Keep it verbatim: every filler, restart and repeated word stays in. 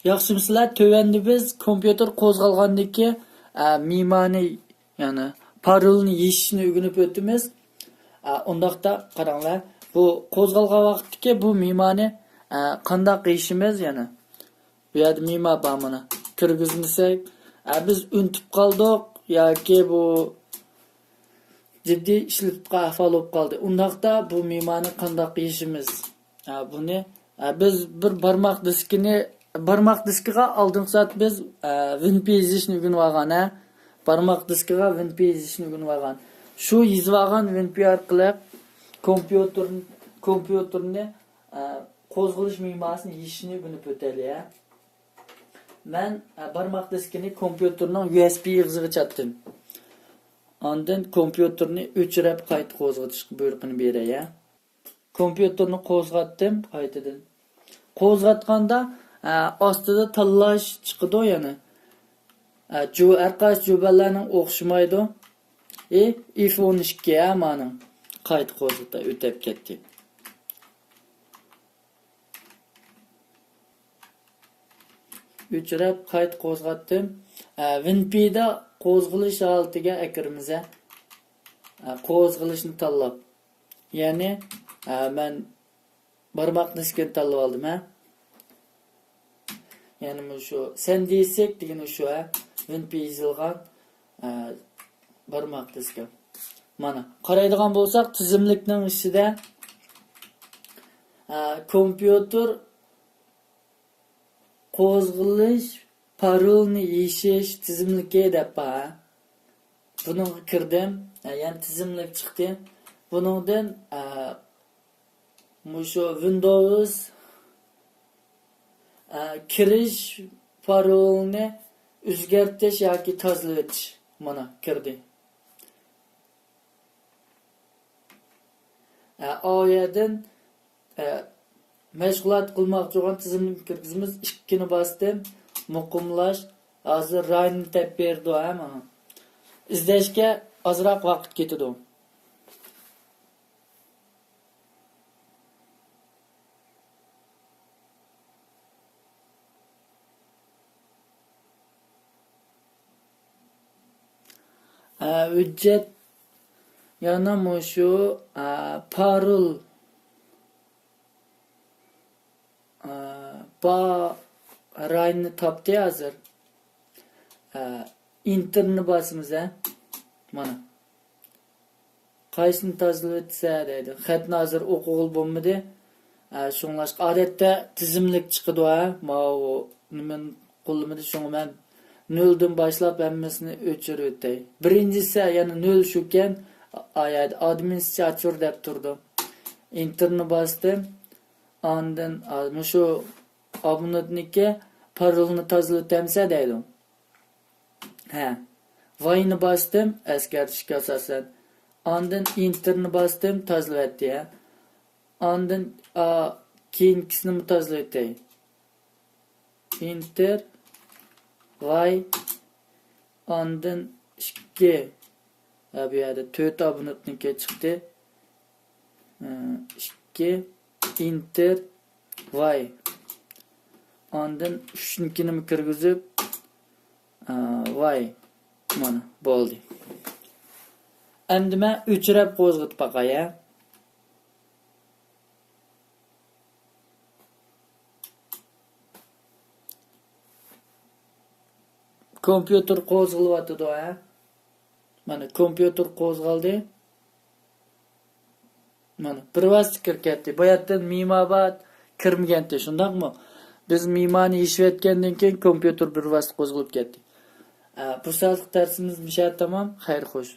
ياخشىمۇسىلەر؟ تۆۋەندە بىز كومپيۇتېر قوزغالغاندىكى، ئە، مىمانى، يەنى پارولنى يېشىشنى ئۆگىنىپ ئۆتىمىز. ئە، ئۇنداقتا قاراڭلار، بۇ قوزغالغان ۋاقىتتىكى بۇ مىمانى، ئە، قانداق يېشىمىز يەنى؟ بۇ يەردە مىما بار مانا. كىرگۈزمىسەك، ئە، بىز ئۇنتۇپ قالدۇق ياكى بۇ جىددىي ئىشلىتىپ قا-، ئەھۋال بولۇپ قالدى. ئۇنداقتا بۇ مىمانى قانداق يېشىمىز؟ ھە، بۇنى، ھە، بىز بىر بارماق دىسكىنى، بارماق دىسكىغا ئالدىنقى سائەت بىز، ھە، ۋىنپى يېزىشنى ئۆگىنىۋالغان، ھە. بارماق دىسكىغا ۋىنپى يېزىشنى ئۆگىنىۋالغان. شۇ يېزىۋالغان ۋىنپى ئارقىلىق كومپيۇتېر، كومپيۇتېرنى، ھە، قوزغىلىش مىماسىنى يېشىشنى ئۆگىنىپ ئۆتەيلى، ھە. مەن، ھە، بارماق دىسكىنى كومپيۇتېرنىڭ يۇ ئېس بى ئېغىزىغا چاتتىم. ئاندىن كومپيۇتېرنى ئۆچۈرۈپ قايتا قوزغىتىش بۇيرۇقىنى بېرەي، ھە. كومپيۇتېرنى قوزغاتتىم قايتىدىن. قوزغاتقاندا، ئە، ئاستىدا تاللاش چىقىدۇ يەنە. ئە، جۇ-، ھەر قايسى جۇبەنلەرنىڭ ئوخشىمايدۇ. ئى، ئېف ئون ئىككى، ئە، مانىڭ. قايتا قوزغىتا ئۆتۈپ كەتتى. ئۆچۈرۈپ قايتا قوزغاتتىم. ئە، ۋىنپىدا قوزغىلىش ھالىتىگە ئەكىرىمىز، ئە. ئە، قوزغىلىشنى تاللاپ. يەنى، ئە، مەن بارماق دىسكىنى تاللىۋالدىم، ھە. يەنى مۇشۇ سەندىسك دېگىنى شۇ، ھە. ۋىنپى يېزىلغان، ئە، بارماق دىسكى. مانا، قارايدىغان بولساق، تىزىملىكنىڭ ئىچىدە، ئە، كومپيۇتېر قوزغىلىش، پارولنى يېشىش تىزىملىكى دەپ بار. بۇنىڭغا كىردىم. ئە، يەنە تىزىملىك چىقتى. بۇنىڭدىن، ئە، مۇشۇ ۋىندوۋس، ئە، كىرىش پارولنى ئۆزگەرتىش ياكى تازىلىۋېتىش. مانا، كىردى. ئە، ئۇ يەردىن، ئە، مەشغۇلات قىلماقچى بولغان تىزىملىكنى كىرگۈزىمىز. ئىككىنى باستىم. مۇقىملاش. ھازىر راينى تېپىپ بېرىدۇ، ھە، ماڭا. ئىزدەشكە ئازراق ۋاقىت كېتىدۇ. ئە، ھۆججەت يەنە مۇشۇ، ئە، پارول، ئە، با راينى تاپتى ھازىر. ئە، ئېنتېرنى باسىمىز، ھە. مانا. قايسىنى تازىلىۋەتسە دەيدۇ. خەتنى ھازىر ئوقۇغىلى بولمىدى. ئە، شۇڭلاشقا ئادەتتە تىزىملىك چىقىدۇ، ھە. ماۋۇ نېمىنى قوللىمىدى، شۇڭا مەن نۆلدىن باشلاپ ھەممىسىنى ئۆچۈرۈۋېتەي. بىرىنچىسى يەنە نۆل شۇكەن، ئا-، ئا-، ئادمىنىستراتور دەپ تۇرىدۇ. ئېنتېرنى باستىم. ئاندىن، ئا، مۇشۇ ئابونېنتنىڭكى پارولىنى تازىلىۋېتەمسە دەيدۇ. ھە. ۋاينى باستىم، ئەسكەرتىشكە ئاساسەن. ئاندىن ئېنتېرنى باستىم، تازىلىۋەتتى، ھە. ئاندىن، ئا، كېيىنكىسىنىمۇ تازىلىۋېتەي. ئېنتېر، ۋاي، ئاندىن ئىككى. ھە، بۇ يەردە تۆت ئابونېنتنىڭكى چىقتى. ھە، ئىككى، ئېنتېر، ۋاي. ئاندىن ئۈچنىڭكىنىمۇ كىرگۈزۈپ، ھە، ۋاي. مانا، بولدى. ئەمدى مەن ئۆچۈرۈپ قوزغىتىپ باقاي، ھە. كومپيۇتېر قوزغىلىۋاتىدۇ، ھە؟ مانا، كومپيۇتېر قوزغالدى. مانا، بىر ۋاسىتە كىرىپ كەتتى. بۇ يەردىن مىما بار كىرمىگەنتى، شۇنداقمۇ؟ بىز مىمانى يېشىۋەتكەندىن كېيىن كومپيۇتېر بىر ۋاسىتە قوزغىلىپ كەتتى. ئە، بۇ سائەتلىك دەرسىمىز مۇشۇ يەردە تامام. خەير خوش.